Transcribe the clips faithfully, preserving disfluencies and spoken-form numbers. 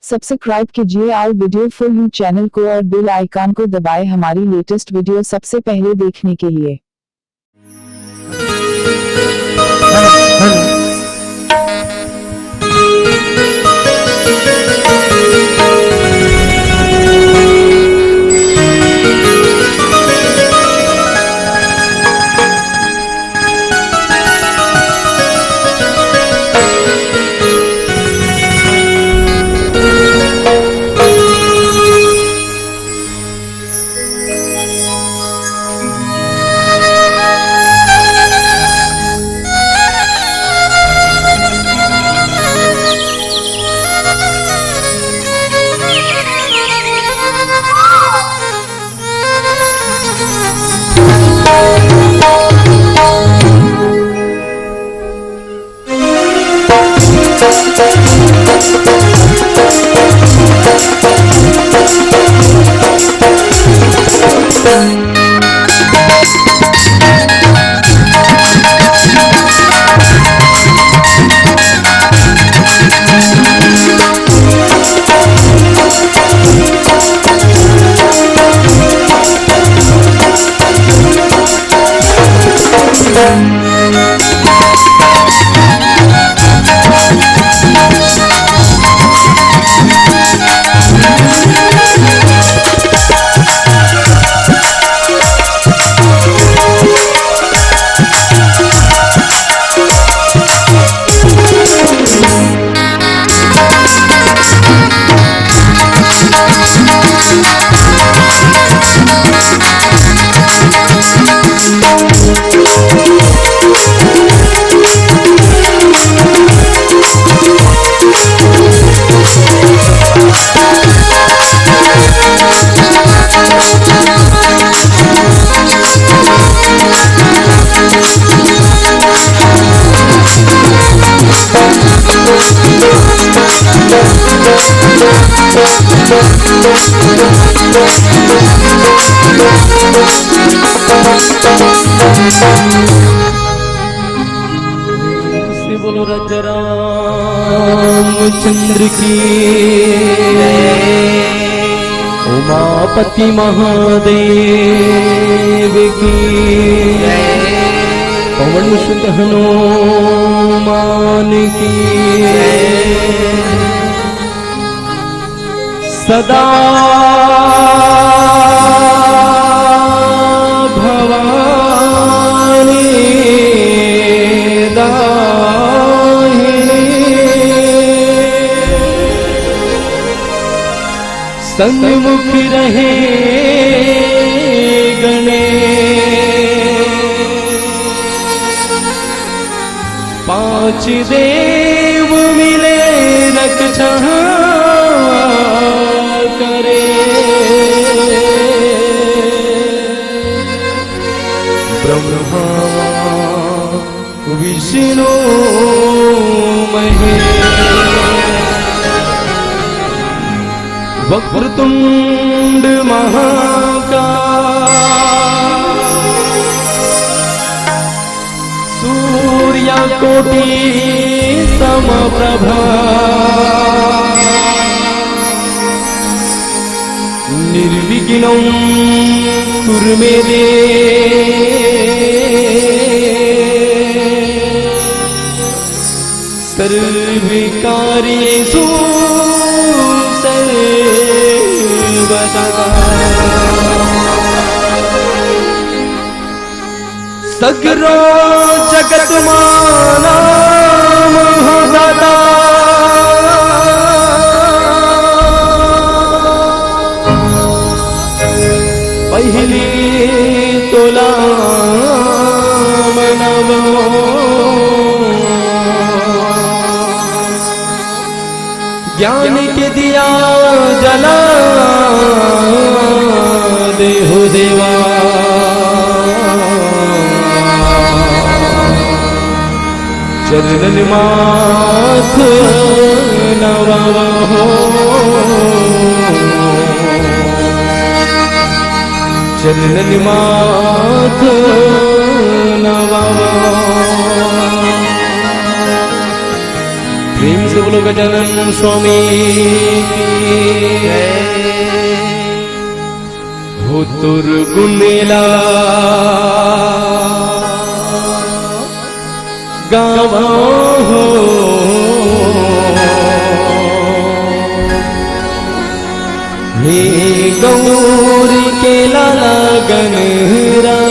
Subscribe कीजिए आवर video for you channel को और बेल आइकन को दबाएं हमारी लेटेस्ट वीडियो सबसे पहले देखने के लिए। से बोलो राजा रामचंद्र की, उमापति महादेव की, पवन सुत हनुमान की। सदा भवानी दाहिनी, सन्मुख रहे गणेश। पांच देव मिले रक्षा करे, ब्रह्मा विष्णु महेश। वक्रतुंड महाकाय, सूर्यकोटि समप्रभा, निर्विघ्नं कुरु मे देव, सर्वकार्येषु सर्वदा। सगरो जगत मानव हो दाता, पहिली तोला मनव। ज्ञान के दिया जला दे हो देवा, चरणन माथ नवावा हो, चरणन माथ नवावा। प्रेम से बोलो गजानन स्वामी की। तोर गुन ला गावहूं हे गौरी के लाला गणराजा।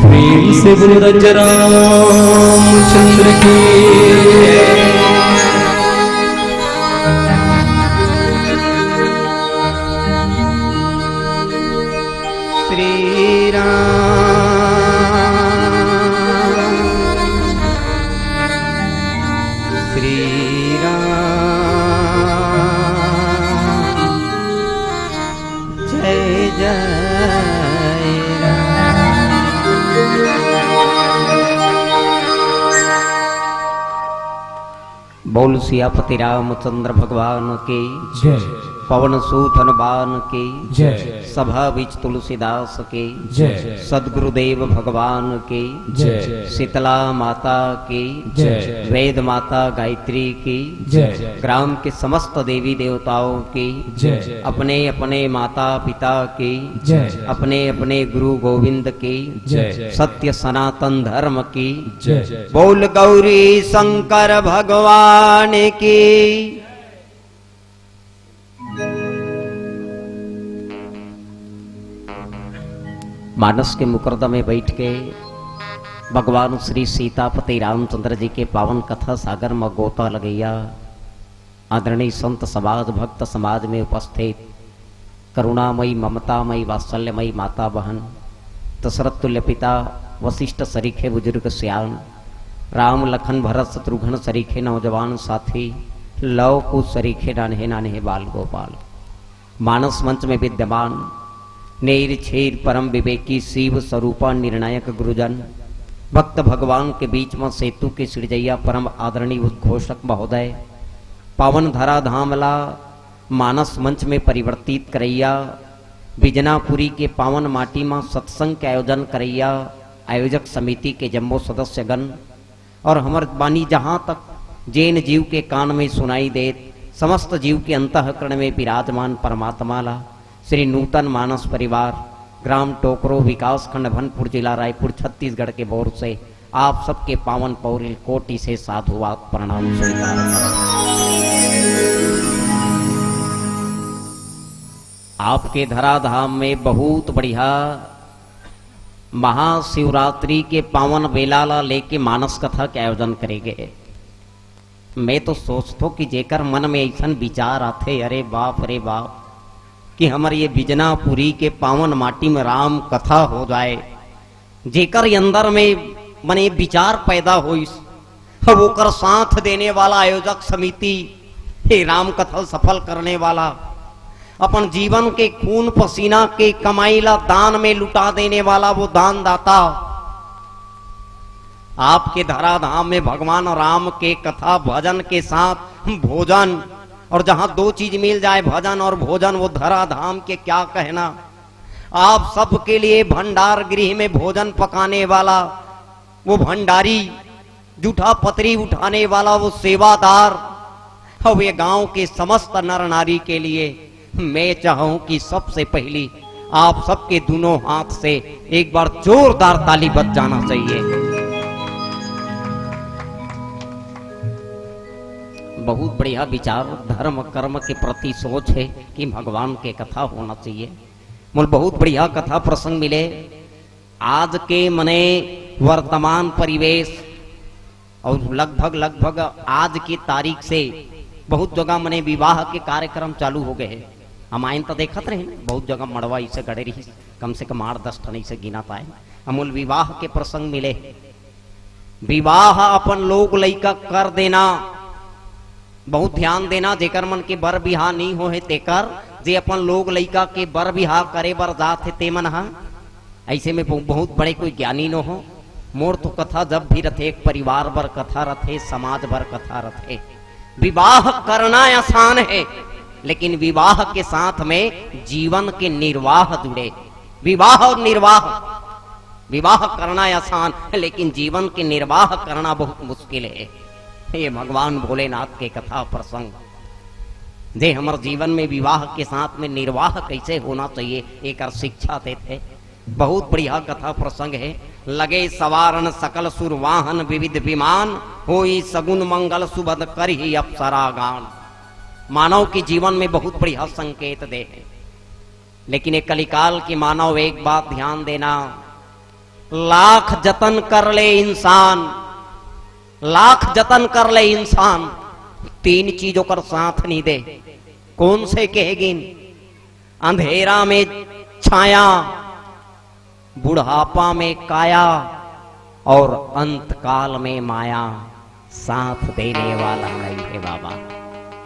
प्रेम से बोलो राजा रामचंद्र की। श्री राम, श्री राम, जय जय राम। बोल सियापति रामचंद्र भगवान की जय। पवन सूत हनुमान की जय। सभा बीच तुलसीदास की जय। सदगुरुदेव भगवान की जय। शीतला माता की जय। वेद माता गायत्री की जय। ग्राम के समस्त देवी देवताओं की जय। अपने अपने माता पिता की जय। अपने अपने गुरु गोविंद की जय। सत्य सनातन धर्म की जय। बोल गौरी शंकर भगवान की। मानस के मुकरदम में बैठ के भगवान श्री सीतापति रामचंद्र जी के पावन कथा सागर म गोता लगैया आदरणीय संत समाज, भक्त समाज में उपस्थित करुणामयी, ममतामयी, वात्सल्यमयी माता बहन, दशरथ तुल्य पिता, वशिष्ठ सरीखे बुजुर्ग सियान, राम लखन भरत शत्रुघ्न सरीखे नौजवान साथी, लव कुश सरीखे नान्हे नान्हे बाल गोपाल, मानस मंच में विद्यमान नीर क्षीर परम विवेकी शिव स्वरूपा निर्णायक गुरुजन, भक्त भगवान के बीच में सेतु के सिरजैया परम आदरणीय उद्घोषक महोदय, पावन धरा धाम ला मानस मंच में परिवर्तित करैया, बिजनापुरी के पावन माटी में सत्संग के आयोजन करैया आयोजक समिति के जम्मो सदस्यगण, और हमर बानी जहाँ तक जेन जीव के कान में सुनाई देत, समस्त जीव के अंतःकरण में विराजमान परमात्मा ला श्री नूतन मानस परिवार, ग्राम टोकरो, विकास खंड भनपुर, जिला रायपुर, छत्तीसगढ़ के ओर से आप सबके पावन पौरिल कोटि से साधुवाद प्रणाम स्वीकार करत। आपके धराधाम में बहुत बढ़िया महाशिवरात्रि के पावन बेला ला लेके मानस कथा के आयोजन करे गए। मैं तो सोचथो कि जेकर मन में अइसन विचार आथे, अरे बाप रे बाप, कि हमर ये बिजनापुरी के पावन माटी में राम कथा हो जाए, जेकर अंदर में मने विचार पैदा होइस, अब ओकर साथ देने वाला आयोजक समिति, हे राम कथा सफल करने वाला, अपन जीवन के खून पसीना के कमाई ला दान में लुटा देने वाला वो दानदाता, आपके धराधाम में भगवान राम के कथा भजन के साथ भोजन, और जहां दो चीज मिल जाए, भजन और भोजन, वो धराधाम के क्या कहना। आप सबके लिए भंडार गृह में भोजन पकाने वाला वो भंडारी, जूठा पतरी उठाने वाला वो सेवादार, और ये गांव के समस्त नर नारी के लिए मैं चाहूं कि सबसे पहली आप सबके दोनों हाथ से एक बार जोरदार ताली बज जाना चाहिए। बहुत बढ़िया विचार, धर्म कर्म के प्रति सोच है कि भगवान के कथा होना चाहिए। मोल बहुत बढ़िया कथा प्रसंग मिले। आज के मने वर्तमान परिवेश और लगभग, लगभग आज की तारीख से बहुत जगह मने विवाह के कार्यक्रम चालू हो गए हैं। हम आइन तो देखत रहे ना, बहुत जगह मड़वा इसे गड़े रही, कम से कम आठ दस ठन इसे गिना पाए। अमूल विवाह के प्रसंग मिले, विवाह अपन लोग लइका कर देना, बहुत ध्यान देना, जेकर मन के बर बिहाव नहीं हो हे तेकर, जे अपन लोग लइका के बर बिहाव करे बर जात हे ते मन ह। ऐसे में बहु-, बहुत बड़े कोई ज्ञानी नो हो। मोर तो कथा जब भी रथे, एक परिवार बर कथा रथे, समाज बर कथा रथे। विवाह करना आसान है, लेकिन विवाह के साथ में जीवन के निर्वाह जुड़े। विवाह और निर्वाह, विवाह करना आसान है, लेकिन जीवन के निर्वाह करना बहुत मुश्किल है। ये भगवान भोलेनाथ के कथा प्रसंग, जे हमर जीवन में विवाह के साथ में निर्वाह कैसे होना चाहिए, एकर शिक्षा देते। बहुत बढ़िया कथा प्रसंग है। लगे सवारन सकल सुर वाहन विविध विमान, होई सगुन मंगल सुभद करही अप्सरा गान। मानव के जीवन में बहुत बढ़िया संकेत दे है। लेकिन ये कलिकाल के मानव, एक बात ध्यान देना, लाख जतन कर ले इंसान, लाख जतन कर ले इंसान, तीन चीज ओकर साथ नहीं दे। कौन से कहे गिन? अंधेरा में छाया, बुढ़ापा में काया और अंतकाल में माया। साथ देने वाला नहीं है बाबा,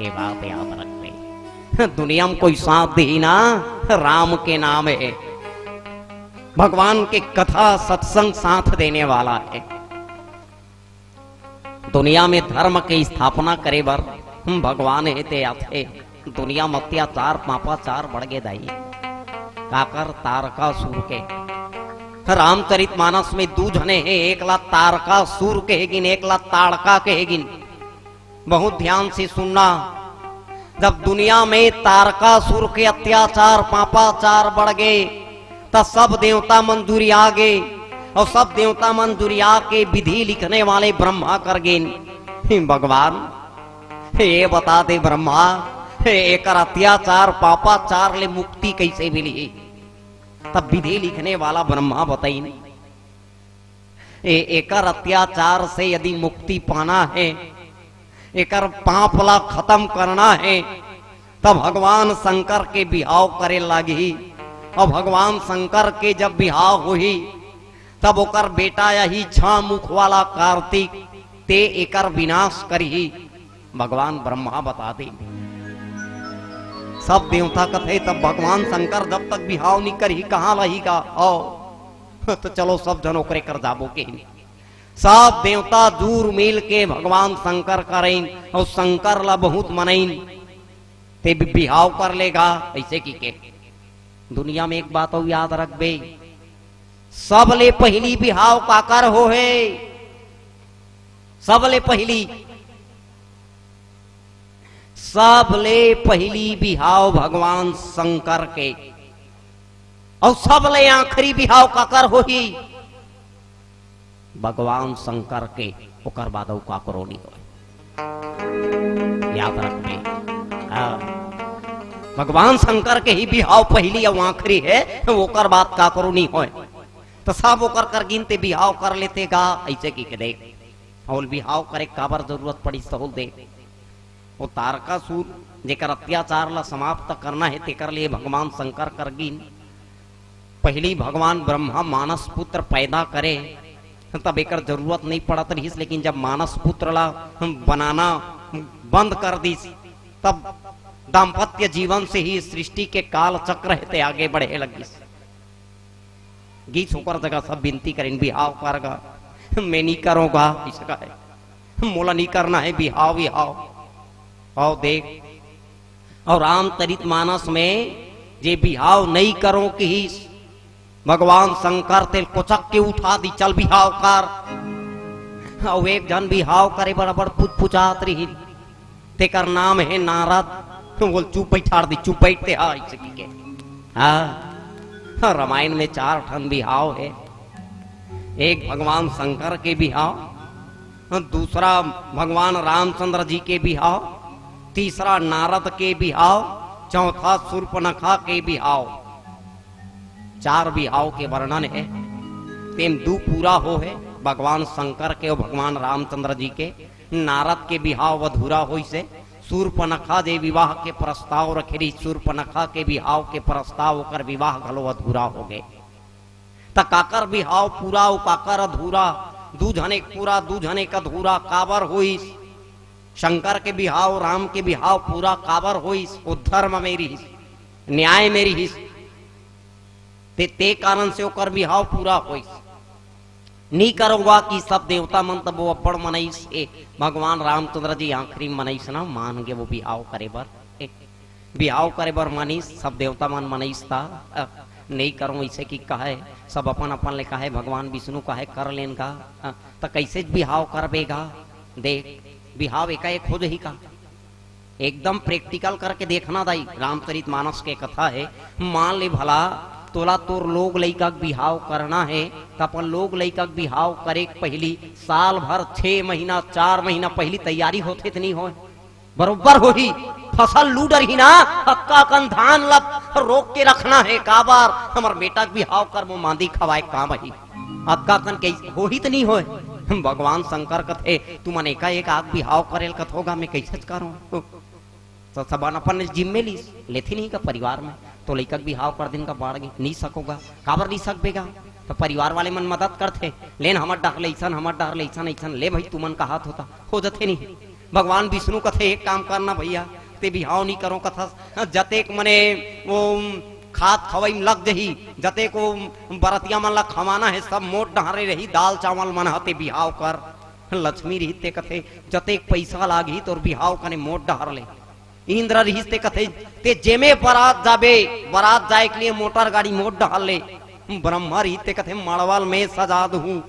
ये बात याद रखबे। दुनिया में कोई साथ दे ना, राम के नाम है। भगवान के कथा सत्संग साथ देने वाला है। दुनिया में धर्म के स्थापना करे बर भगवान हे ते आथे। दुनिया में अत्याचार पापाचार बढ़ गे दाई। काकर? तारकासुर के। रामचरित मानस में दू झने हे, एक ला तारकासुर कहे गिन, एक ला ताड़का कहे गिन। बहुत ध्यान से सुनना, जब दुनिया में तारकासुर के अत्याचार पापाचार बढ़ गे, त सब देवता मन जुरिया गे, और सब देवता मन जुरिया के विधि लिखने वाले ब्रह्मा कर गेन, "हे भगवान, ये बता दे ब्रह्मा, एकर अत्याचार पापाचार ले मुक्ति कैसे मिली?" तब विधि लिखने वाला ब्रह्मा बताइन, ए-, एकर अत्याचार से यदि मुक्ति पाना है, एकर पाप ला खत्म करना है, तब भगवान शंकर के बिहाव करे लागही। और भगवान शंकर के जब बिहाव होही, तब ओकर बेटा यही छह मुख वाला कार्तिक, ते एकर विनाश करही। भगवान ब्रह्मा बता दे। सब देवता कथे, तब भगवान शंकर जब तक बिहाव नहीं करही, कहाँ लही का? आओ, तो चलो सब झन ओकरे कर जाबो के। सब देवता दूर मिल के भगवान शंकर करेन और शंकर ला बहुत मनइन, ते भी बिहाव कर लेगा, ऐसे की के। दुनिया में एक बात और याद रखबे, सबले पहली बिहाव काकर हो है? सबले पहली, सबले पहली बिहाव भगवान शंकर के, और सबले आखिरी बिहाव काकर होही? भगवान शंकर के। ओकर बाद अउ काकरो नहीं होय। याद रखबे, हाँ, भगवान शंकर के ही बिहाव पहली और आखिरी है, ओकर बाद काकरो नहीं होय। तो सब ओकर कर गिनते बिहाव कर लेते गा, ऐसे की के देख। और बिहाव करे काबर जरूरत पड़ी, सहूल देख। वो तारकासुर जेकर अत्याचार ला समाप्त करना है, तेकर लिए भगवान शंकर कर गिन। पहली भगवान ब्रह्मा मानस पुत्र पैदा करे, तब एकर जरूरत नहीं पड़त रहिस, लेकिन जब मानस पुत्र ला बनाना बंद कर दिस, तब दाम्पत्य जीवन से ही सृष्टि के काल चक्र है ते आगे बढ़े लगिस। गीस ओकर जगह सब विनती करेन, "बिहाव कर गा, मैं नहीं करों गा, इसका है, मोला नहीं करना है बिहाव, बिहाव।" आओ देख, और रामचरित मानस में जे बिहाव नहीं करों किहिस, भगवान शंकर तेल कोचक के उठा दी, "चल बिहाव कर।" और एक झन बिहाव करे बराबर पुचपुचात रही, तेकर नाम है नारद। बोल, "चुप बैठाड़ दी, चुप बैठते हा," ऐसे की के। हाँ, रामायण में चार ठन बिहाव है। एक भगवान शंकर के बिहाव, दूसरा भगवान रामचंद्र जी के बिहाव, तीसरा नारद के बिहाव, चौथा शूर्पणखा के बिहाव। चार बिहाव के वर्णन है। तेम दू पूरा हो है, भगवान शंकर के और भगवान रामचंद्र जी के। नारद के बिहाव अधूरा होइस हे। शूर्पणखा जे विवाह के प्रस्ताव रखे रही, शूर्पणखा के बिहाव के प्रस्ताव, ओकर विवाह घलो अधूरा हो गए। त काकर बिहाव पूरा अउ काकर अधूरा? दू झने के पूरा, दू झने के अधूरा काबर होइस? शंकर के बिहाव, राम के बिहाव पूरा काबर होइस? वो धर्म में रिहिस, न्याय में रिहिस, ते, ते कारण से ओकर बिहाव पूरा होइस। नी करोगा कि सब देवता मन तब वो अब्बड़ मनइस हे। भगवान रामचंद्र जी आखिरी मनइस ना मान गे वो बिहाव करे बर। बिहाव करे बर मानिस, सब देवता मन मनइस ता, अ, नइ करो, इसे कि कहे, सब अपन अपन ले कहे, भगवान विष्णु कहे कर लेन का, अ, त कैसे बिहाव करबे गा? देख, बिहाव एकाएक हो जही का? एकदम practical करके देखना दाई, रामचरित मानस के कथा है। मान ले भला तोला तोर लोग लइका के बिहाव करना है, त अपन लोग लइका के बिहाव करे के पहिली साल भर, छह महीना, चार महीना पहिली तैयारी होथे त नहीं होय? बरोबर होही, फसल लू डरही ना, अतका कन धान ल रोक के रखना हे, काबर हमर बेटा के बिहाव करबो, मांदी खवाए काम आही। अतका कन के होही त नी होय। भगवान शंकर कथे, "तुमन एकाएक आके बिहाव करे ल कथो गा, मैं कइसे करूं?" त सब अपन जिम्मे लीस, लेथे नहीं का परिवार में, तो लइका के बिहाव कर दिन का बाढ़ गे, नी सको गा, काबर नी सकबे गा? तो परिवार वाले मन मदद करथे, "लेन हमर डहर ले अइसन, हमर डहर ले अइसन, अइसन, ले भाई तुमन का हाथ होता, हो जथे नहीं।" भगवान विष्णु कथे, "एक काम करना भैया, ते बिहाव नी करो कथस, जतेक मने वो खात खवई में लग जही, जतेक वो बरतिया मन ला खवाना हे, सब मोर डहरे रही, दाल चावल मन ह, ते बिहाव कर।" लक्ष्मी रही ते कथे, "जतेक पैसा लागही तोर बिहाव कने मोर डहर ले।" इंद्र रिहिस ते कथे, "ते जेमे बरात जाबे, बरात जाए के लिए मोटर गाड़ी मोर डहर ले।" ब्रह्मा रिहिस ते कथे, "मड़वा ल मैं सजा दूहूं।"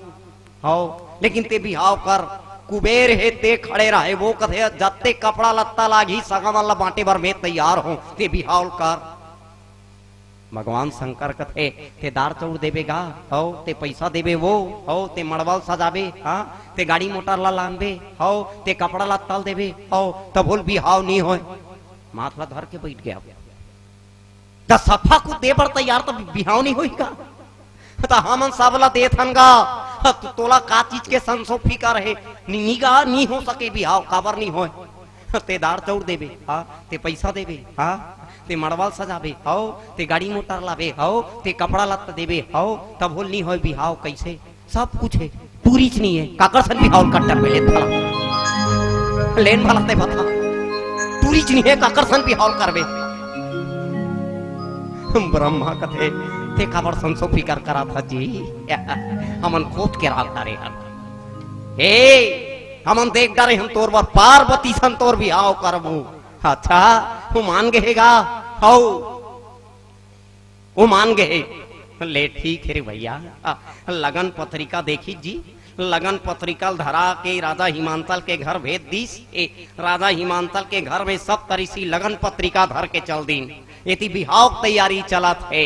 हव, लेकिन ते बिहाव कर, कुबेर हे ते खड़े रहे, वो कथे, "जत्ते कपड़ा लत्ता लागही, सगा मन ला बांटे बर मैं तैयार हों, ते बिहाव कर।" भगवान शंकर कथे, "ते दार चाउर देबे गा, हव, ते पैसा देबे वो, हव, ते मड़वा ल सजाबे, हां, ते गाड़ी मोटर ला लानबे, हव, ते कपड़ा लत्ता ल देबे, हव, तभो ले बिहाव नी होय।" माथ ला धर के बइठ गे। त सफा कुछ दे बर तैयार, त बिहाव नी होही का? त हमन सब ला देथन गा। त तोला का चीज के संसो फिकर हे? नी, नी गा, नी हो सके बिहाव, काबर नी होय? ते दार चाउर देबे, हां, ते पैसा देबे, हां, ते मड़वा ल सजाबे, हव, ते गाड़ी मोटर लाबे, हव, ते कपड़ा लत्ता देबे, हव, तभो ले नी होय बिहाव, कइसे? सब कुछ हे, टूरीच नी हे, काकर सन बिहाव ल करबे, लेन भला, लेन भला ते बता, टूरीच नी हे, काकर सन बिहाव ल करबे?" ब्रह्मा कथे, "ते काबर संसो फिकर करत हस जी? हमन खोज के राख डारे हन। ए, हमन देख डारे हन तोर बर, पार्वती सन तोर बिहाव करबो।" "अच्छा, वो मान गे हे गा?" "हव, वो मान गे हे।" "ले ठीक हे रे भैया, आ, लगन पत्रिका देखिस जी, लगन पत्रिका ल धरा के राजा हिमांचल के घर भेज दिस। ए, राजा हिमांचल के घर में सप्तऋषि लगन पत्रिका धर के चल दिन। एती बिहाव के तैयारी चलत हे,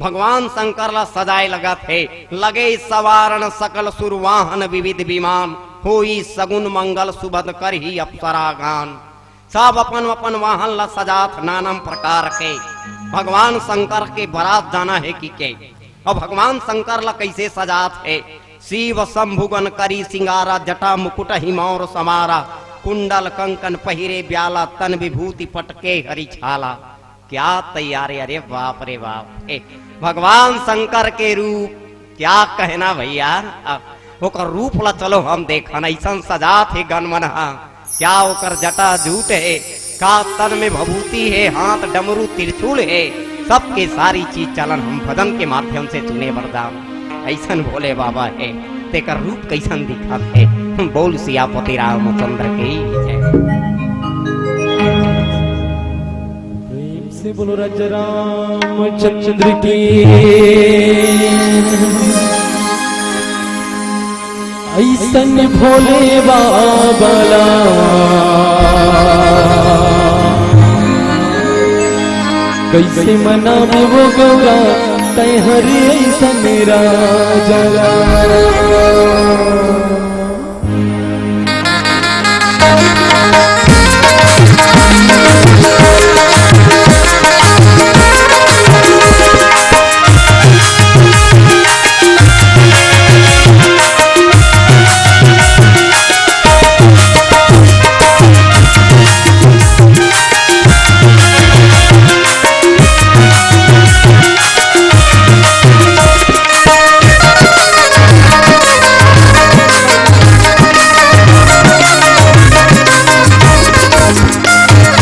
भगवान शंकर ला सजाए लगत हे। लगे सवारण सकल सुरवाहन विविध विमान, होई सगुन मंगल सुभद करही अप्सरा गान।" सब अपन अपन वाहन ला सजात नानम प्रकार के, भगवान शंकर के बरात जाना हे कि के। अउ भगवान शंकर ला कइसे सजात हे? शिव शंभुगन करी सिंगारा, जटा मुकुट ही मौर समारा, कुंडल कंकन पहिरे ब्याला, तन विभूति पटके हरि छाला। क्या तैयारी, अरे बाप रे बाप। ए, भगवान शंकर के रूप, क्या कहना भैया। अब ओकर रूप ला चलो हम देखन, अइसन सजात हे गन मन हा। क्या ओकर जटा जूट हे, का तन में भभूति हे, हाथ डमरू त्रिशूल हे, सबके सारी चीज चलन हम भजन के माध्यम से सुने बर जान। अइसन भोले बाबा हे, तेकर रूप कइसन दिखत हे। बोल सियापति रामचंद्र की जय। प्रेम से बोलो राजा रामचंद्र की। अइसन भोले बाबा ला कइसे मनाबे वो गौरा, तैं हरे अइसन राजा ला।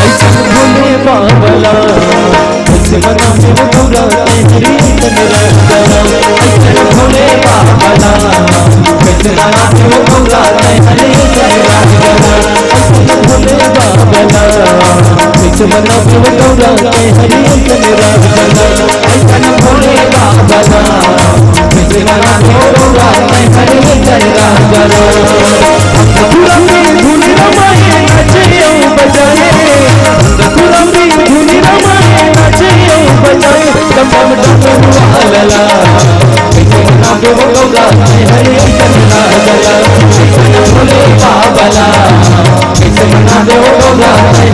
अइसन भोले बाबा ला, कइसे मनाबे वो गौरा, तैं हरे अइसन राजा ला। अइसन भोले बाबा ला, कइसे मनाबे वो गौरा, तैं हरे अइसन राजा ला। अइसन भोले बाबा ला, कइसे मनाबे वो गौरा, तैं हरे अइसन राजा ला। अइसन भोले बाबा ला, कइसे मनाबे वो गौरा, तैं हरे अइसन राजा ला। पूरा दिन धुन रमाए, नाचे अउ बजाए। पूरा दिन धुन रमाए, नाचे अउ बजाए। डम डम डम वाला ला, कइसे मनाबे वो गौरा, तैं हरे अइसन राजा ला। अइसन भोले बाबा ला, कइसे मनाबे वो गौरा, तैं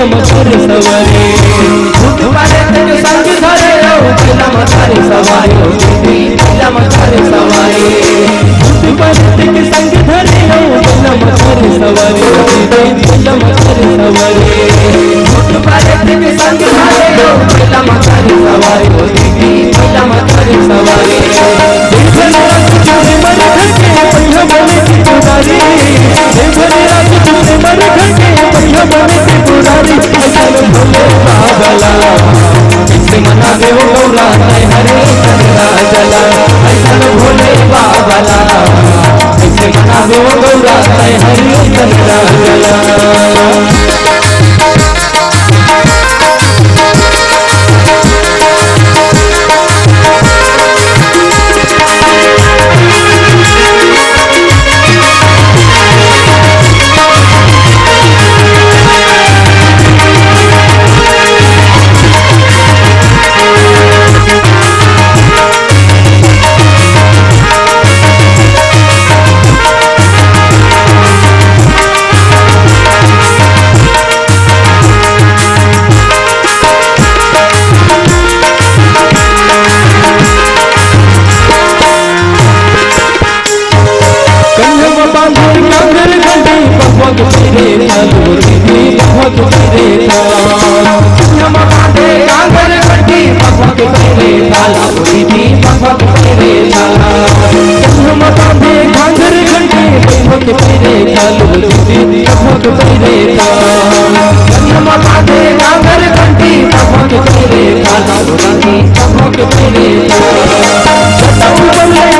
मकर सवारी। भूत प्रेत के संग धरे हो, बैला मकर सवारी हो दीदी, बैला मकर सवारी। भूत प्रेत के संग धरे हो, बैला मकर सवारी हो दीदी, बैला मकर सवारी। भूत प्रेत के संग धरे हो, बैला मकर सवारी हो दीदी, बैला मकर सवारी। दिन भर रात चूल्हे मर घर के, पहिया बने की पुजारी। दिन भर रात चूल्हे मर घर के, पहिया बने की पुजारी। ऐसन भोले बाबा ला, कैसे मनावे हो गौरा तैं हरे चंदा जला। ऐसन भोले बाबा ला, कैसे मनावे हो गौरा तैं हरे चंदा जला। कंधे में बांधे कांगर घंटी, बकबक तेरे चालू दीदी, बकबक तेरे चालू। कंधे में बांधे कांगर घंटी, बकबक तेरे चालू दीदी, बकबक तेरे चालू। कंधे में बांधे कांगर घंटी, बकबक तेरे चालू दीदी, बकबक तेरे चालू। कंधे में बांधे कांगर घंटी, बकबक तेरे चालू दीदी, बकबक तेरे चालू।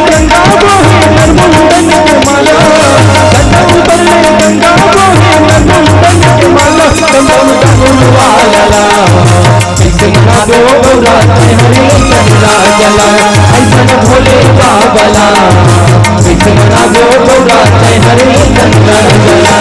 गंगा बोहे नरमुंडन के माला, गंगा उतरले गंगा बोहे नरमुंडन के माला, गंगा उतरले वाला। कैसे मनावे हो गौरा तैं हरे चंदा जला, ऐसन भोले बाबा ला। कैसे मनावे हो गौरा तैं हरे चंदा जला।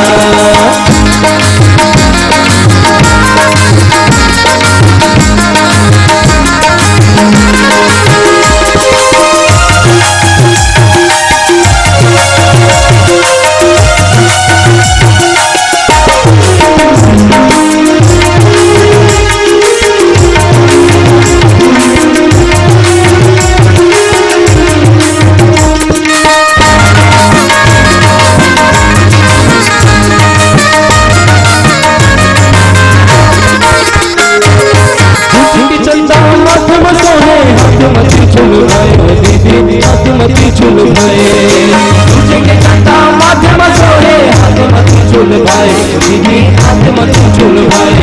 चंदा माथ में सोहे, हाथ में त्रिशूल भाई, दीदी, हाथ में त्रिशूल भाई। तुझे के चंदा माथ में सोहे, हाथ में त्रिशूल भाई, दीदी, हाथ में त्रिशूल भाई।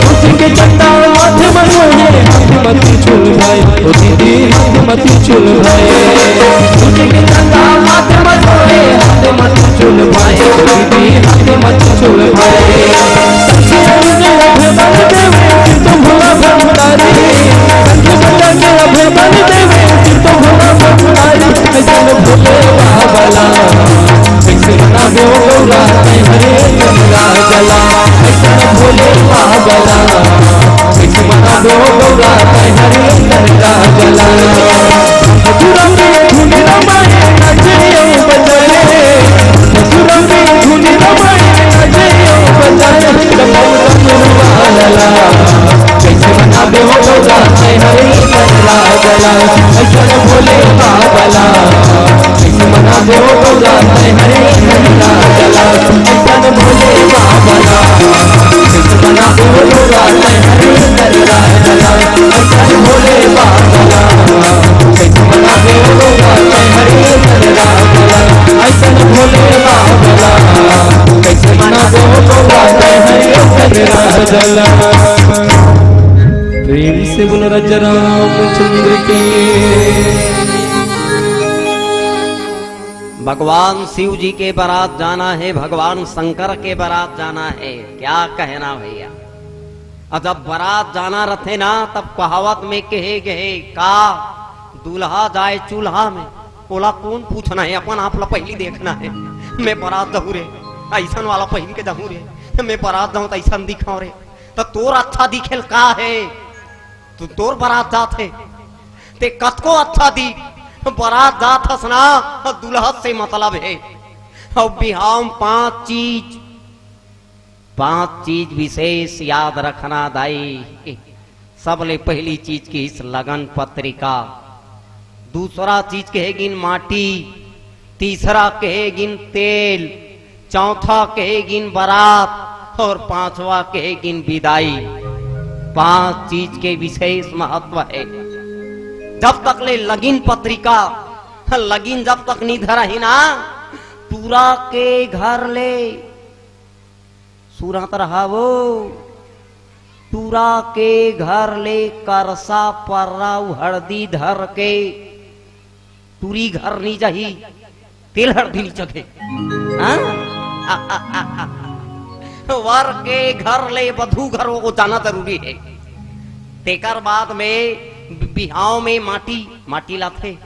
तुझे के चंदा माथ में सोहे, हाथ में त्रिशूल भाई, ओ दीदी, हाथ में त्रिशूल भाई। तुझे के चंदा माथ में सोहे, हाथ में त्रिशूल भाई, ओ दीदी, हाथ में त्रिशूल भाई। संग बजा के अभय बल देवे, सिर तो भोला भंडारी। संग बजा के अभय बल देवे, सिर तो भोला भंडारी। ऐसन भोले बाबा ला, कैसे मनावे हो गौरा तैं हरे चंदा जला। ऐसन भोले बाबा ला, कैसे मनावे हो गौरा तैं हरे चंदा जला। मथुरा में धूम रमाए, नाचे ओ बजाए। मथुरा में धूम रमाए, नाचे ओ बजाए। डमरू डमरू वाला, कैसे मनावे हो गौरा तैं हरे चंदा जला। ऐसन भोले बाबा ला, कैसे मनावे हो गौरा तैं हरे चंदा जला। ऐसन भोले बाबा ला, कैसे मनावे हो गौरा तैं हरे चंदा जला। ऐसन भोले बाबा ला, कैसे मनावे हो गौरा तैं हरे चंदा जला। ऐसन भोले बाबा ला, कैसे मनावे हो गौरा तैं हरे चंदा जला। प्रेम से बोलो राजा रामचंद्र की। भगवान शिव जी के बारात जाना है, भगवान शंकर के बारात जाना है, क्या कहना भैया? और जब बारात जाना रथे ना, तब कहावत में कहे गए का, दूल्हा जाए चूल्हा में, ओला कौन पूछना है, अपन आप ला पहली देखना है। मैं बारात जाहूँ रे, ऐसन वाला पहन के जाहूँ रे, मैं बारात जाहूँ तो ऐसन दिखाऊँ रे। तो तोर अच्छा दिखेल का है? तू तोर बारात जात हे, ते कतको अच्छा दिख, बारात जात हस ना, दुल्हन से मतलब है। और बिहाव में पांच चीज, पांच चीज विशेष याद रखना दाई। सबले पहली चीज किहिस लगन पत्रिका, दूसरा चीज कहे गिन माटी, तीसरा कहे गिन तेल, चौथा कहे गिन बरात और पांचवा कहे गिन बिदाई। पांच चीज के विशेष महत्व हे। जब तक ले लगिन पत्रिका, लगिन जब तक नी धरही ना, टूरा के घर ले, सुरत रहा वो, टूरा के घर ले करसा पर्रा अउ हरदी धर के टूरी घर नी जाही, तेल हरदी नी चघे। हाँ? वर के घर ले बधू घर वो जाना जरूरी हे। तेकर बाद में बिहाव में माटी, माटी लाथे,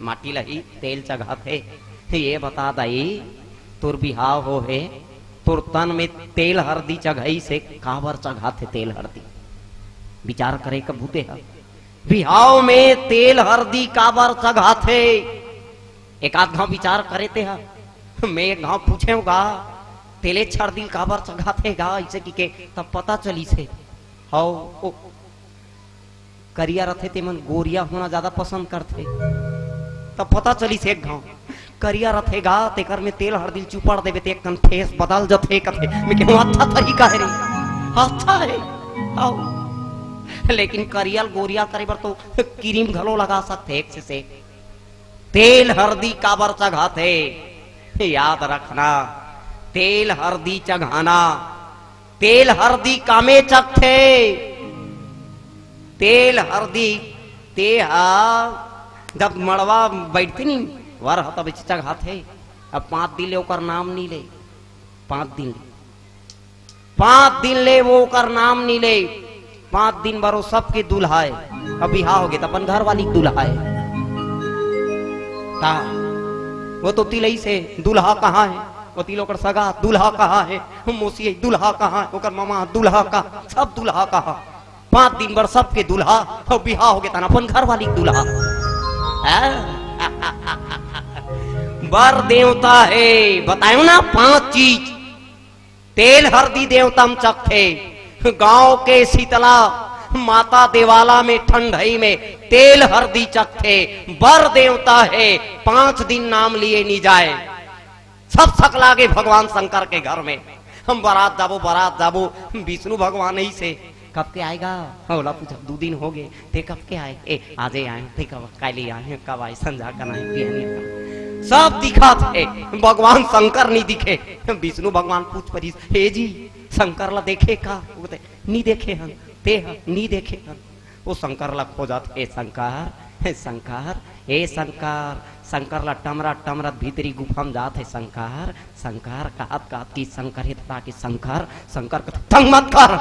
माटी ल ही तेल चघाथे। ये बता दाई, तोर बिहाव हो हे, तोर तन में तेल हरदी चघाइस हे, काबर चघाथे तेल हरदी? विचार करे के बूते ह। बिहाव में तेल हरदी काबर चघाथे? एक आध घांव विचार करे ते ह। मैं एक घांव पूछेंव गा, तेले हरदी ल काबर चघाथे गा, अइसे कहिके, तब पता चलिस हे। हव, ओ, करिया रथे तेमन गोरिया होना ज्यादा पसंद करथे। तब पता चलिस एक घांव, करिया रथे गा, तेकर में तेल हरदी ल चुपड़ देबे ते एक कन फेस बदल जथे कथे। मैं कहूं, अच्छा तरीका हे रे, अच्छा हे। आओ। लेकिन करिया ल गोरिया करे बर तो क्रीम घलो लगा सकथे एक से, से। तेल हरदी काबर चघाथे? याद रखना, तेल हरदी चघाना, तेल हरदी कामे चघथे। तेल हरदी ते ह जब मड़वा बइठथे नी, वर ह तब चघाथे। अब पांच दिन ले ओकर नाम नी ले, पांच दिन ले, पांच दिन ले वो ओकर नाम नी ले। पांच दिन बर वो सबके दूल्हा हे। अब बिहाव होगे त अपन घरवाली के दूल्हा हे। ता वो तो तिलई से दूल्हा कहाँ हे, वो तिल ओकर सगा दूल्हा कहाँ हे, मोसी दूल्हा कहाँ हे, ओकर मामा दूल्हा का, सब दूल्हा कहाँ। पांच दिन बर सबके दूल्हा, अउ बिहाव होगे तहां अपन घरवाली के दूल्हा। हैं? बर देवता हे, बतायो ना पांच चीज। तेल हरदी देवता म चघथे, गांव के शीतला माता देवाला में ठंडई में तेल हरदी चघथे। बर देवता हे, पांच दिन नाम लिए नी जाय। सब सकलागे भगवान शंकर के घर में। हम बरात जाबो, बरात जाबो, विष्णु भगवान अइसे कब के आय गा? ओला पूछब, दू दिन होगे, ते कब के आय? ए, आजे आय, ते कब, काली आय, कब आय, संझा कन आय, बिहनिया कन आय। सब दिखत हे, भगवान शंकर नी दिखे। विष्णु भगवान पूछ परिस, "हे जी, शंकर ला देखे का?" वो कथे, "नी देखे हन।" "ते ह?" "नी देखे हन।" वो शंकर ला खोजत, "हे शंकर, हे शंकर, हे शंकर।" शंकर ला टमरत टमरत भीतरी गुफा म जात हे, "शंकर, शंकर," कहत कहत कि शंकर हे तता कि शंकर, शंकर कथे, "तंग मत कर।"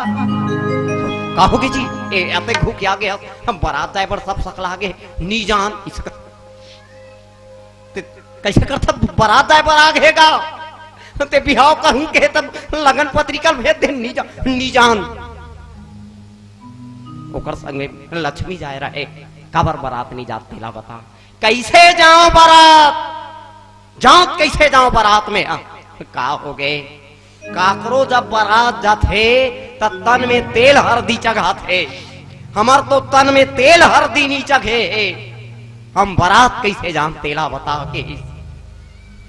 "का होगे जी?" "ए, अतेक भूखिया गे हस, हम बरात जाय बर सब सकलागे, नी जान।" अइसे कथे, "ते कइसे करथस, बरात जाय बर आगे हे गा? ते बिहाव करहूं कहे तब लगन पत्रिका ल भेज दे, नी जा, नी जान।" ओकर संग में लक्ष्मी जाय रहे, "काबर बरात नी जात तेला बता।" "कइसे जांव बरात? जांव त कइसे जांव बरात में?" "हाँ।" "का होगे?" "काकरो जब बरात जाथे, त तन में तेल हरदी चघाथे। हमर तो तन में तेल हरदी नी चघे हे। हम बरात कइसे जांव तेला बता," कहिस।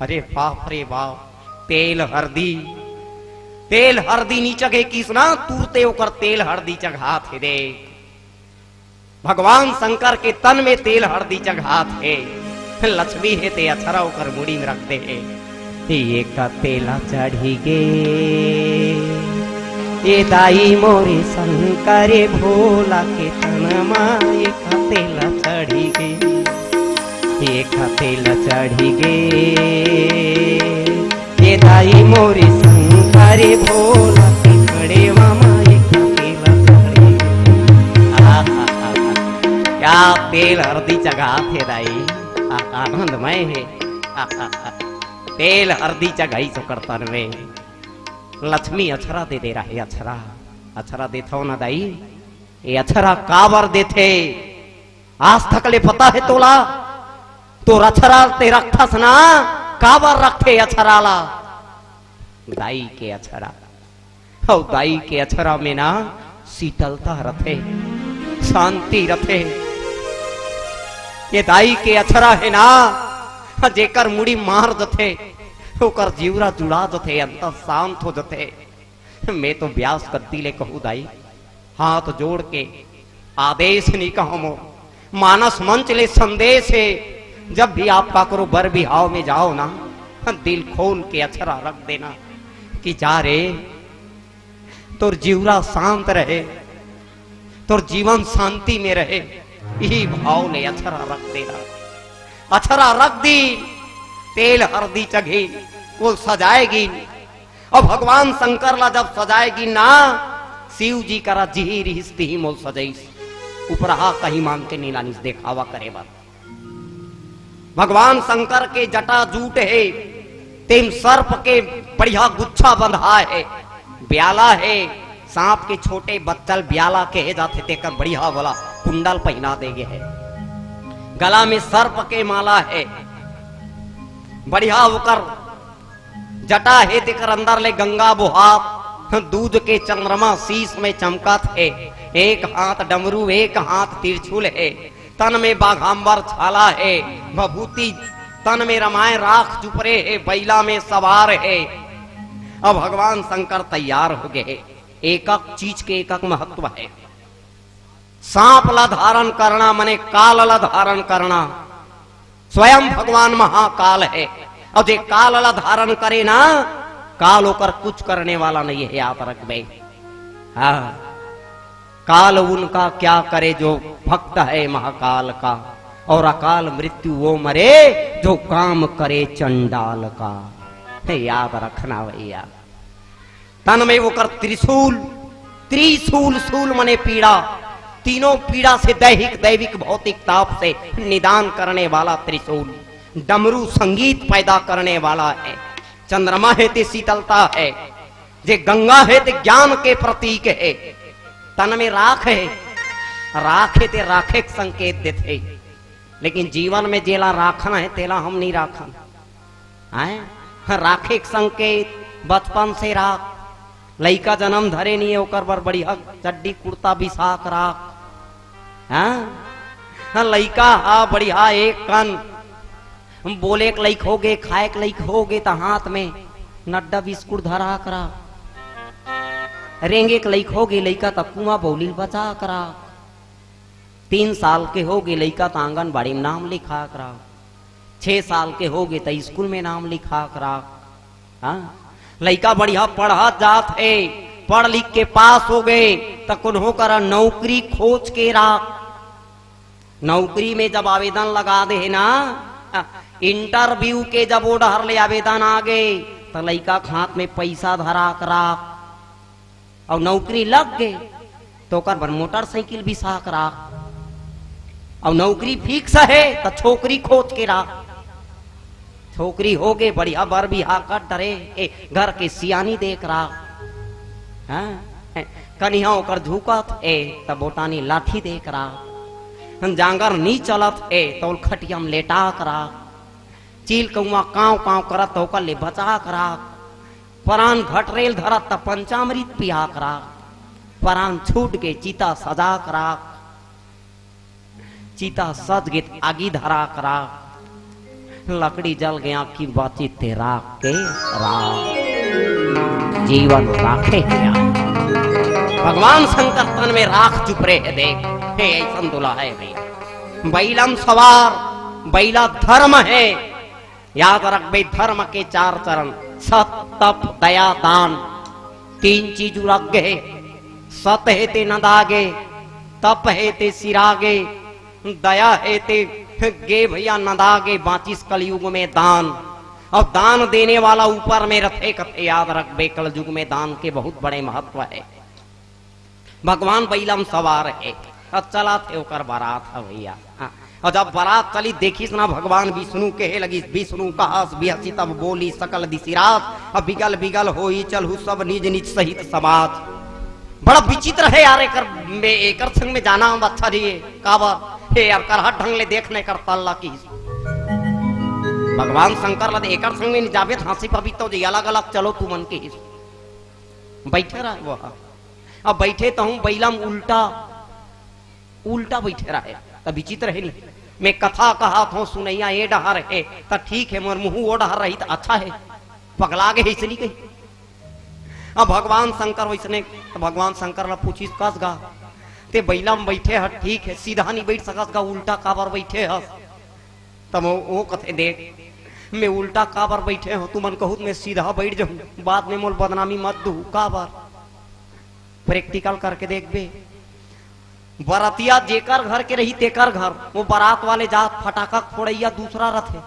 अरे बाप रे बाप, तेल हरदी, तेल हरदी नी चघे किस ना, तुरते ओकर तेल हरदी चघात हे दे। भगवान शंकर के तन में तेल हरदी चघात हे। लक्ष्मी हे ते अछरा ओकर मुड़ी में रख दे हे। "एक तेला चढ़ी गे, ए दाई मोरे शंकर भोला के तन मा, एक तेला चढ़ी गे, एक तेला चढ़ी गे।" ए दाई मोरे शंकर भोला के खड़े मामा एक तेला चढ़े। आहा, क्या तेल हरदी चघात हे दाई। आ, आनंदमय हे। आ, आ, आ, तेल हरदी चघाइस ओकर तन में। लक्ष्मी अछरा दे दे रहे, अछरा, अछरा देथव ना दाई। ये अछरा काबर देथे? आज तक ले पता हे तोला? तोर अछरा ते रखथस ना, काबर रखथे अछरा ला? दाई के अछरा। अउ दाई के अछरा में ना शीतलता रथे, शांति रथे। ये दाई के अछरा हे ना, जेकर मुड़ी मार जथे, ओकर जिउरा जुड़ा जथे, अंतर शांत हो जथे। मैं तो ब्यास कत्ती ले कहूं दाई, हाथ जोड़ के आदेश नहीं कहूं, मोर मानस मंच ले संदेश हे। जब भी आप काकरो बर बिहाव में जाओ ना, दिल खोल के अछरा रख देना कि जा रे, तोर जिउरा शांत रहे, तोर जीवन शांति में रहे, इही भाव ले अछरा रख देना। अछरा रख दी, तेल हरदी चघी, वो सजाएगी। अउ भगवान शंकर ला जब सजाएगी ना, शिव जी करा जिही रिहिस तिही मोल सजइस। उपराहा कहीं मांग के नी लानिस देखावा करे बर। भगवान शंकर के जटा जूट हे, तेम सर्प के बढ़िया गुच्छा बंधा हे। ब्याला हे, सांप के छोटे बच्चा ल ब्याला कहे जाथे, तेकर बढ़िया वाला कुंडल पहिना दे गे हे। गला में सर्प के माला हे, बढ़िया ओकर जटा हे, तेकर अंदर ले गंगा बोहात, दूज के चंद्रमा शीश में चमकत हे। एक हाथ डमरू, एक हाथ त्रिशूल हे, तन में बाघांबर छाला हे, भभूति तन में रमाए, राख चुपरे हे, बैला में सवार हे। अब भगवान शंकर तैयार हो गए हे। एक एक चीज के एक एक महत्व हे। सांप ला धारण करना मने काल ला धारण करना। स्वयं भगवान महाकाल हे, अउ जे काल ला धारण करे ना, काल ओकर कुछ करने वाला नहीं हे, याद रखबे। हाँ, काल उनका क्या करे जो भक्त है महाकाल का, और अकाल मृत्यु वो मरे जो काम करे चंडाल का। हे, याद रखना भैया। तन में ओकर त्रिशूल, त्रिशूल, शूल मने पीड़ा, तीनों पीड़ा से दैहिक, दैविक, भौतिक ताप से निदान करने वाला त्रिशूल, डमरू संगीत पैदा करने वाला हे, चंद्रमा हे ते शीतलता हे, जे गंगा हे ते ज्ञान के प्रतीक हे, तन में राख हे, राख हे ते राखे के संकेत देथे। लेकिन जीवन में जेला राखना हे, तेला हम नहीं राखन। हैं? राखे के संकेत, बचपन से राख। लइका जन्म धरे नहीं हे, ओकर बर बढ़िया चड्डी कुर्ता बिसा के राख। हाँ? हाँ, लइका हा बढ़िया एक कन बोले के लइक होगे, खाए के लइक होगे, त हाथ में नड्डा बिस्कुट धरा के राख। रेंगे के लइक होगे लइका, त कुआं बौली ल बचा के राख। तीन साल के होगे लइका, त आंगनबाड़ी में नाम लिखा के राख। छह साल के होगे, त स्कूल में नाम लिखा के राख। हाँ? लइका बढ़िया पढ़त जात हे, पढ़ लिख के पास होगे, त कोनो करा नौकरी खोज के राख। नौकरी में जब आवेदन लगा दे हे ना, इंटरव्यू के जब ओ डहर ले आवेदन आगे, त लइका के हाथ में पैसा धरा के राख। अउ नौकरी लग गे, त ओकर बर मोटरसाइकिल बिसा के राख। अउ नौकरी फिक्स हे, त छोकरी खोज के राख। छोकरी होगे, बढ़िया बर बिहा कर डरे, ए, घर के सियानी देख राख। हाँ? कनिहा ओकर झुकत हे, त बोटानी लाठी देख राख। जांगर नी चलत हे, त ओल खटिया में लेटा के राख। चील कौआ कांव कांव करत, त ओकर ले बचा के राख। परान घटरेल धरत, त पंचामृत पिया के राख। परान छूट के चिता सजा के राख। चिता सज गे त आगी धरा के राख। लकड़ी जल गे, आँखी बाँची ते राख के राख। जीवन राखे हे यार। भगवान शंकर तन में राख चुपरे हे, देख। हे, अइसन दुल्हा हे भैया। बैला म सवार, बैला धर्म हे। याद रखबे, धर्म के चार चरण, सत, तप, दया, दान, तीन चीज उरग गे हे। सत हे ते नंदा गे, तप हे ते सिरा गे, दया हे ते गे भैया नंदा गे, बाँचिस कलयुग में दान। अउ दान देने वाला ऊपर में रथे कथे, याद रखबे, कलयुग में दान के बहुत बड़े महत्व हे। भगवान बैला म सवार हे, अउ चलत हे ओकर बरात ह भैया। हाँ, अउ जब बरात चली, देखिस ना भगवान विष्णु, कहे लगिस, "विष्णु कहस बिहसी तब बोली सकल दिसि राज, अब बिगल बिगल होई चलहु सब निज निज सहित समाज।" बड़ा विचित्र हे यार, एकर में, एकर संग में जाना हम अच्छा नहीं हे। काबर? हे यार, करहट ढंग ले देख न एकर तल ला किहिस। भगवान शंकर ला दे एकर संग में नहीं जाबे, त हाँसी पबी तो जे अलग अलग चलो तुमन किहिस। बइठे रहे वो ह। अब बइठे तहूँ बइला म उल्टा, उल्टा बइठे रहे। त विचित्र हे नी। मैं कथा कहत हँव, सुनइया ए डहर हे, त ठीक हे, मोर मुहूँ ओ डहर रही त अच्छा हे। पगला गे हे अइसने कही। अब भगवान शंकर वइसने, त भगवान शंकर ला पूछिस, कस गा, ते बइला म बइठे हस, ठीक हे, सीधा नइ बइठ सकस गा, उल्टा काबर बइठे हस? तब वो, वो कथे, देख, मैं उल्टा काबर बइठे हँव, तुमन कहू त मैं सीधा बइठ जाहूँ, बाद में मोला बदनामी मत दूहू, काबर? Practical करके देखबे, बरतिया जेकर घर के रही तेकर घर, वो बरात वाले जात फटाका फोड़इया दूसरा रथे,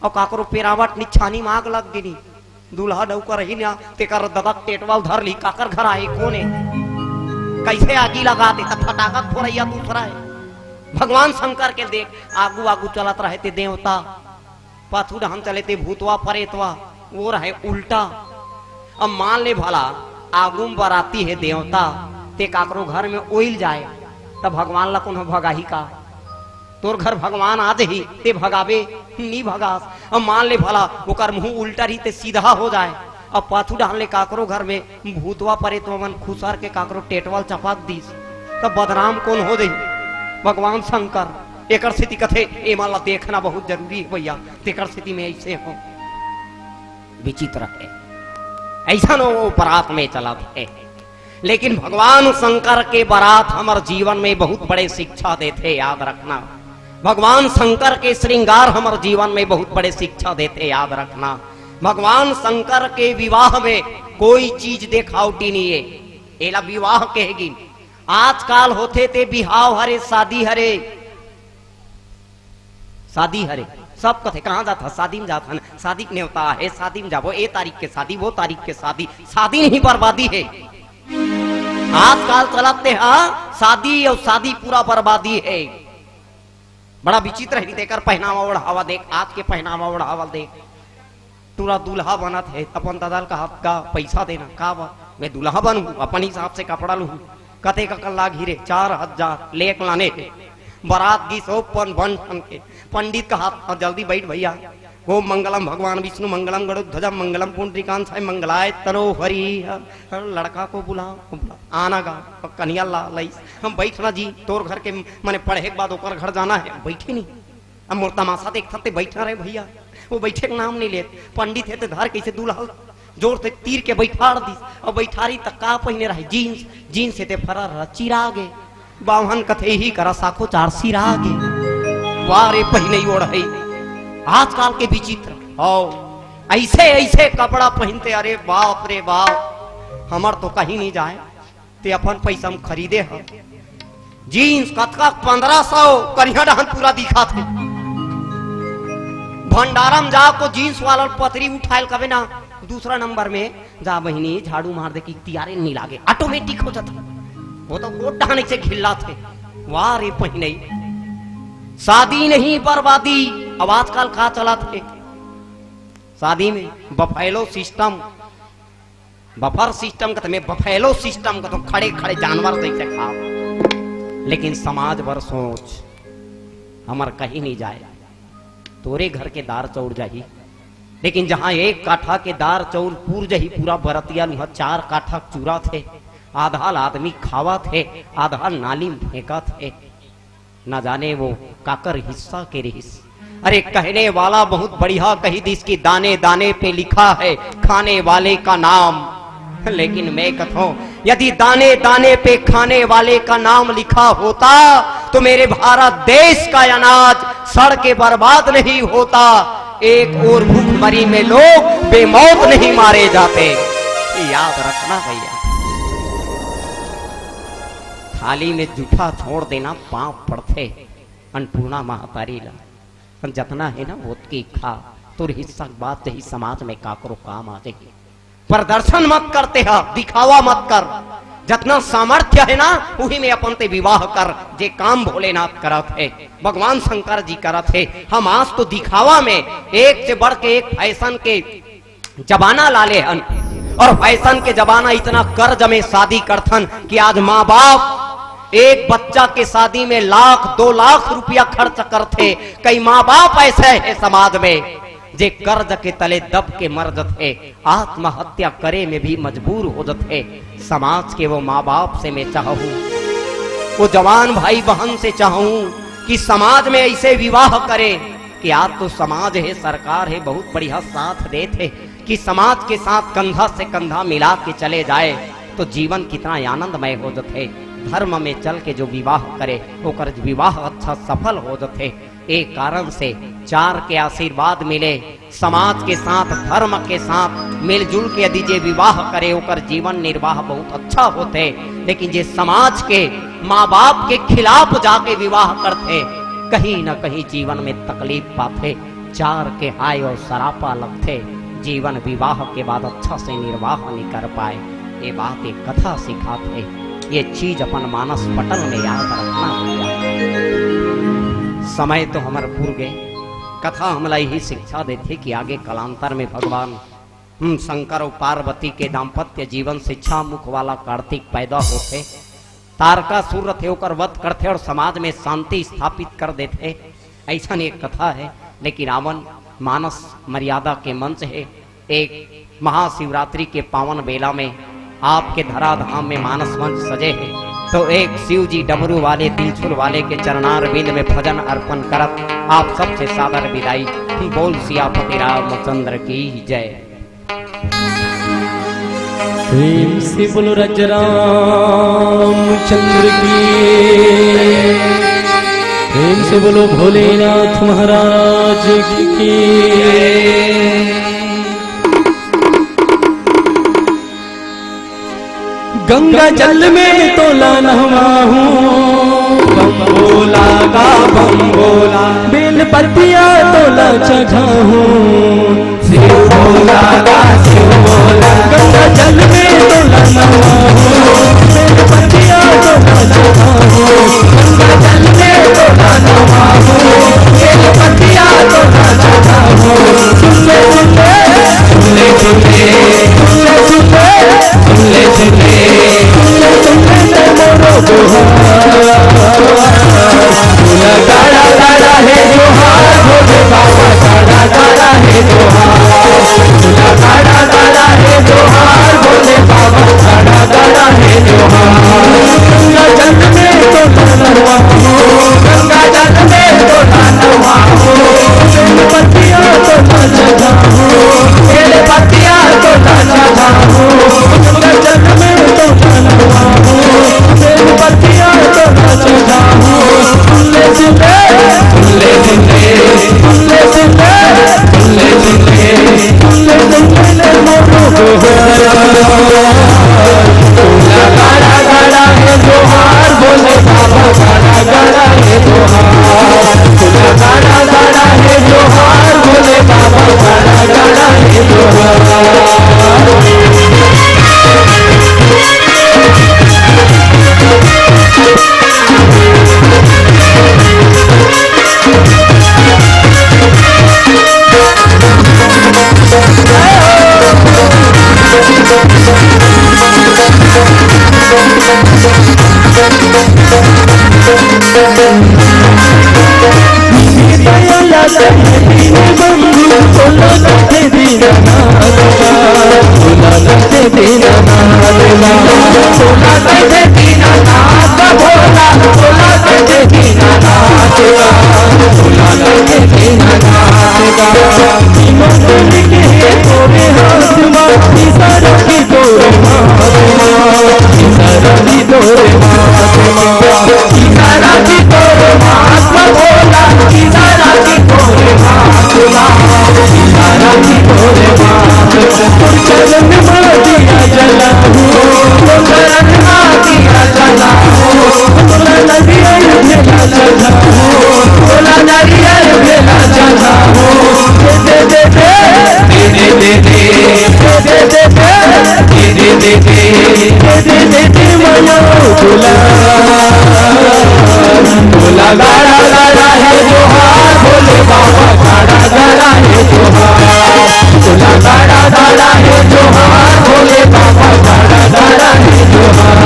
अउ काकरो पेरावट निछानी म आग लग गे नी, दूल्हा डउका रही ना, तेकर ददा के टेटवा धर ली, काकर घर आए, कोन हे, कइसे आगी लगा दे, त फटाका फोड़इया दूसरा हे। भगवान शंकर के देख, आगू आगू चलत रहे ते देवता, पाछू डहन चले ते भूतवा परेतवा, वो रहे उल्टा। अब मान ले भला, आगू म बराती हे देवता, ते काकरो घर में ओइल जाए, त भगवान ला कोनो भगाही का? तोर घर भगवान आ जही, ते भगाबे, नी भगास। अब मान ले भला, ओकर मुहूँ उल्टा रही, ते सीधा हो जाए, अब पाछू डहन ले काकरो घर में भूतवा परेतवा मन खुसर के काकरो टेटवा ल चपक दिस, त बदनाम कोन हो जही? भगवान शंकर। एकर सेती कथे, एमन ला देखना बहुत जरूरी हे भइया, तेकर सेती मैं अइसे हँव। विचित्र हे, अइसन वो बरात में चलत हे। लेकिन भगवान शंकर के बरात हमर जीवन में बहुत बड़े शिक्षा देथे, याद रखना। भगवान शंकर के श्रृंगार हमर जीवन में बहुत बड़े शिक्षा देथे, याद रखना। भगवान शंकर के विवाह में कोई चीज देखावटी नइ हे, एला विवाह कहे गिन। आजकाल होथे ते बिहाव हरे, शादी हरे, शादी हरे, सब कथे, "कहाँ जात हस?" "शादी में जात हन।" "शादी के नेवता हे, शादी में जाबो, ए तारीख के शादी, वो तारीख के शादी।" शादी नहीं, बर्बादी हे। आजकाल चलत ते हा शादी अउ शादी पूरा बर्बादी हे। बड़ा विचित्र हे, तेकर पहनावा ओढ़ावा देख, आज के पहनावा ओढ़ावा देख। टूरा दूल्हा बनत हे, अपन ददा ल कहत, "का पैसा देना?" "का बा?" "मैं दूल्हा बनहूँ, अपन हिसाब से कपड़ा लूहूँ।" "कतेक अकन लागही रे?" "चार हजार।" "ले एक लाने हे।" बरात गिस ओ पन बन ठन के। पंडित कहत, "हाँ, जल्दी बइठ भइया।" "ओम मंगलम भगवान विष्णु मंगलम गरुड़ ध्वजा मंगलम पुंडरीकांशाय मंगलाय तनो हरि।" लड़का को बुला, बुला। आना गा, कनिया ला लइस। "हम बइठना जी, तोर घर के मने पढ़े के बाद ओकर घर जाना हे।" बइठे नहीं। अब मोर तमाशा देखत ते बइठा रहे भइया, वो बइठे के नाम नइ लेत। पंडित हे ते धर के अइसे दूल्हा जोर से तीर के बइठार दिस, अउ बइठारी त का पहिने रहे? जींस। जींस हे ते फरा रहा, चिरा गे। बाम्हन कथे, "इही करा साखो चार सिरा गे।" वाह रे, पहिने ओढ़ई। आजकाल के विचित्र, हव, अइसे अइसे कपड़ा पहिनथे, अरे बाप रे बाप, हमर तो कहीं नइ जाए। ते अपन पइसा म खरीदे हस। जींस कतका? पंद्रह सौ। करिहा डहन पूरा दिखत हे। भंडारा म जाके जींस वाला ल पतरी उठाय ल कबे ना, दूसरा नंबर में, "जा बहिनी, झाड़ू मार दे कि तियारे नइ लागे।" ऑटोमेटिक हो जाथे। वो तो गोड़ डहन अइसे घिल्लाथे। वाह रे पहिनई। शादी नहीं, बर्बादी। अब आजकल का चलत हे शादी में? Buffalo system. बफर सिस्टम कथे, मैं बफेलो सिस्टम कथों, खड़े खड़े जानवर जइसे खाव। लेकिन समाज बर सोच, हमर कहीं नइ जाए। तोरे घर के दार चउर जाही, लेकिन जहाँ एक काठा के दार चउर पूर जाही, पूरा बरतिया ल उहाँ चार काठा चुरत हे, आधा ल आदमी खावत हे, आधा ल नाली म फेंकत हे। न जाने वो काकर हिस्सा के रिहिस। अरे, कहने वाला बहुत बढ़िया कहि दिस कि दाने दाने पे लिखा है खाने वाले का नाम, लेकिन मैं कथों, यदि दाने दाने पे खाने वाले का नाम लिखा होता तो मेरे भारत देश का अनाज सड़ के बर्बाद नहीं होता। एक ओर भूखमरी में लोग बेमौत नहीं मारे जाते। याद रखना भइया, थाली में जूठा छोड़ देना पाप पड़थे। अन्नपूर्णा महतारी ला जतना हे ना, ओतकी खा। तोर हिस्सा के बात जाही, समाज में काकरो काम आ जाही। प्रदर्शन मत कर ते हा, दिखावा मत कर। जतना सामर्थ्य हे ना, उही में अपन ते विवाह कर। जे काम भोलेनाथ करत हे, भगवान शंकर जी करत हे, हम आज तो दिखावा में एक से बढ़ के एक फैशन के जमाना ला ले हन, अउ फैशन के जमाना इतना कर्ज में शादी करथन कि आज माँ बाप एक बच्चा के शादी में लाख दो लाख रुपया खर्च करथे। कई माँ बाप अइसे हे समाज में, जे कर्ज के तले दब के मर जथे, आत्महत्या करे में भी मजबूर हो जथे, समाज के वो माँ बाप से मैं चाहूँ, वो जवान भाई बहन से चाहूँ कि समाज में ऐसे विवाह करे कि आज तो समाज हे, सरकार हे, बहुत बढ़िया साथ देत हे कि समाज के साथ कंधा से कंधा मिला के चले जाए तो जीवन कितना आनंदमय हो जथे। धर्म में चल के जो विवाह करे, ओकर विवाह अच्छा सफल हो जथे। ए कारण से चार के आशीर्वाद मिले, समाज के साथ, धर्म के साथ मिलजुल के यदि जे विवाह करे, ओकर जीवन निर्वाह बहुत अच्छा होथे। लेकिन जे समाज के, माँ बाप के खिलाफ जाके विवाह करथे, कहीं न कहीं जीवन में तकलीफ पाथे, चार के हाय और सरापा लगथे, जीवन विवाह के बाद अच्छा से निर्वाह नहीं कर पाए। ये बात, ये कथा सिखाथे, ये चीज अपन मानस पटल में याद रखना भैया। समय तो हमर पुर गे, कथा हमला यही शिक्षा देथे कि आगे कालांतर में भगवान, हम्म, शंकर और पार्वती के दाम्पत्य जीवन से छह मुख वाला कार्तिक पैदा होथे, तारकासुर रथे, ओकर वध करथे और समाज में शांति स्थापित कर देथे। ऐसन एक कथा है, लेकिन आवन, मानस मर्यादा के मंच है, एक महाशिवरात्रि के पावन बेला में आपके धराधाम में मानस मंच सजे है, तो एक शिव जी डमरू वाले, त्रिशूल वाले के चरणारविंद में भजन अर्पण करत आप सबसे सादर विदाई। बोल सियापति रामचंद्र की जय। प्रेम से बोलो राजा रामचंद्र की, प्रेम से बोलो भोलेनाथ महाराज की। गंगा जल में तोला नहवाहूँ, बम भोला का बम भोला। बेल पत्तिया तोला चढ़ाहूँ, शिव भोला का शिव भोला। गंगा जल में तोला नहवाहूँ, बेल पत्तिया तोला चढ़ाहूँ। गंगा जल में तोला नहवाहूँ, बेल पत्तिया तोला चढ़ाहूँ। सुन ले, सुन ले, सुन ले, सुन ले, सुन ले, सुन ले। सुन ले, सुन ले, सुन ले, सुन ले, सुन ले मोरो जोहार। तोला गाड़ा, गाड़ा हे जोहार, भोले बाबा, गाड़ा, गाड़ा हे जोहार। तोला गाड़ा, गाड़ा हे जोहार, भोले बाबा, गाड़ा, गाड़ा हे जोहार। गंगा जल में तोला नहवा, गंगा जल में तोला नहवा, बेल पत्तिया तोला चढ़ाहूँ, बेल पत्तिया तोला चढ़ाहूँ। गंगा जल में तोला नहवाहूँ, बेल पत्तिया तोला चढ़ाहूँ। सुन ले, सुन ले, सुन ले, सुन ले, सुन ले, सुन ले, सुन ले, सुन ले, सुन ले, सुन ले मोरो जोहार। तोला गाड़ा, गाड़ा हे जोहार, भोले बाबा, गाड़ा, गाड़ा हे जोहार। तोला गाड़ा, गाड़ा हे जोहार, भोले बाबा, गाड़ा, गाड़ा हे जोहार।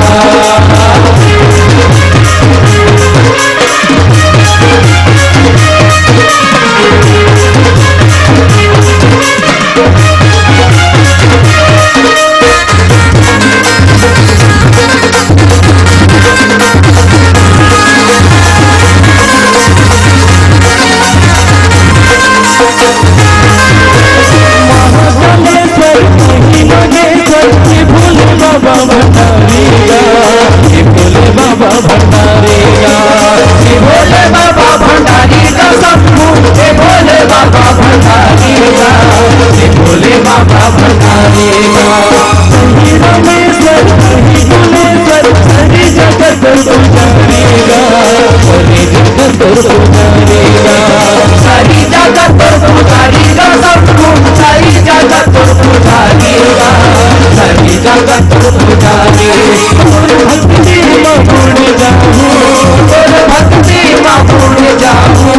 भुवनेश्वर, हे भोले बाबा भंडारी गा, हे भोले बाबा भंडारी गा, हे भोले बाबा भंडारी गा, शंभू, हे भोले बाबा भंडारी गा, हे भोले बाबा भंडारी गा। कहीं रामेश्वर, कहीं भुवनेश्वर, सारी जगह तोर पुजारी गा, सारी जगह तोर पुजारी गा, सारी जगह तोर पुजारी गा, शंभू, सारी जगह तोर पुजारी गा, सारी जगह तोर पुजारी। तोर भक्ति म बुड़ जाहूं, तोर भक्ति म बुड़ जाहूं,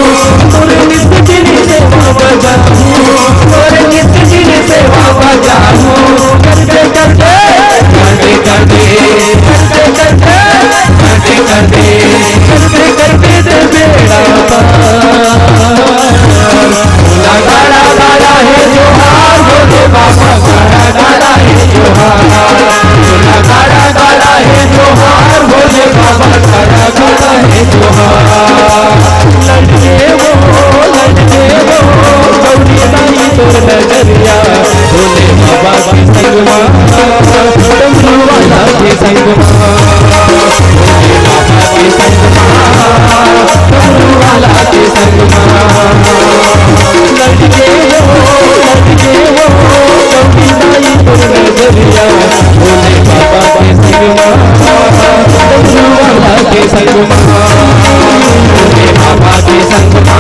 तोर नित दिन सेवा बजाहूं, तोर नित दिन सेवा बजाहूं। करते करते, करते करते, करते करते, करते करते, करते करते दे बेड़ा पार। भोला गाड़ा गाड़ा हे जोहार, भोले बाबा गाड़ा गाड़ा हे जोहार। भोला गाड़ा गाड़ा हे जोहार, भोले बाबा गाड़ा गाड़ा हे जोहार। लड़के वो, लड़के वो, गौरी दाई तोर नजरिया, भोले बाबा के संगमा, डमरू वाला के संगमा, भोले बाबा के संगमा, डमरू वाला के संगमा। लड़के वो, लड़के वो, गौरी दाई तोर नजरिया, भोले बाबा के संगमा, डमरू वाला के संगमा, भोले बाबा के संगमा,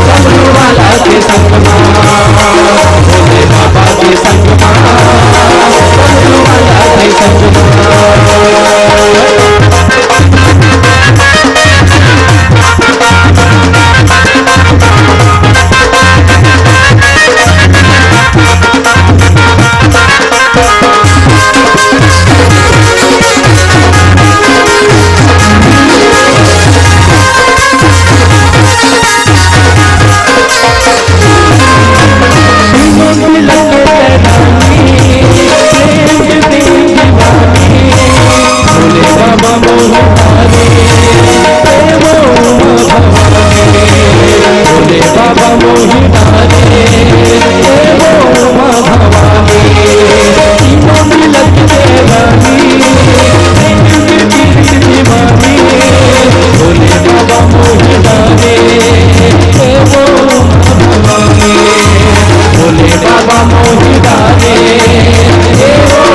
डमरू वाला के संगमा, भोले बाबा के संगमा, डमरू वाला के संगमा।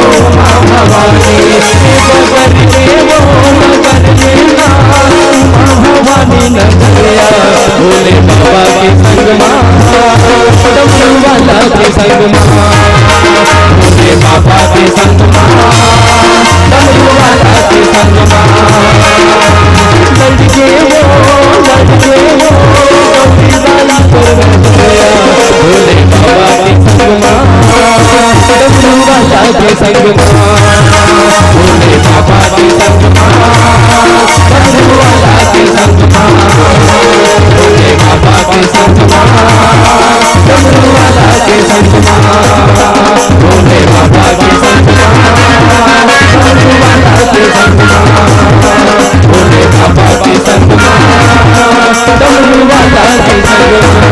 भवानी, हे बबर के वो नगर में ना, भवानी नगरिया, भोले बाबा के संग मा, डमरू वाला के संग मा, भोले बाबा के संग मा, डमरू वाला के संग मा। लड़के वो, लड़के वो, गौरी वाला तोर नगरिया, भोले बाबा के संग मा, डमरू वाला के संग मा, भोले बाबा के संग मा, डमरू वाला के संग मा, भोले बाबा के संग मा, डमरू वाला के संग मा, भोले बाबा के संग मा, डमरू वाला के संग मा, भोले बाबा के संग मा, डमरू वाला के संग मा।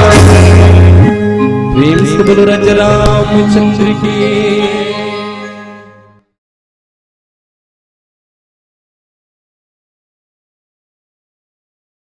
प्रेम से बोलो राजा रामचंद्र की।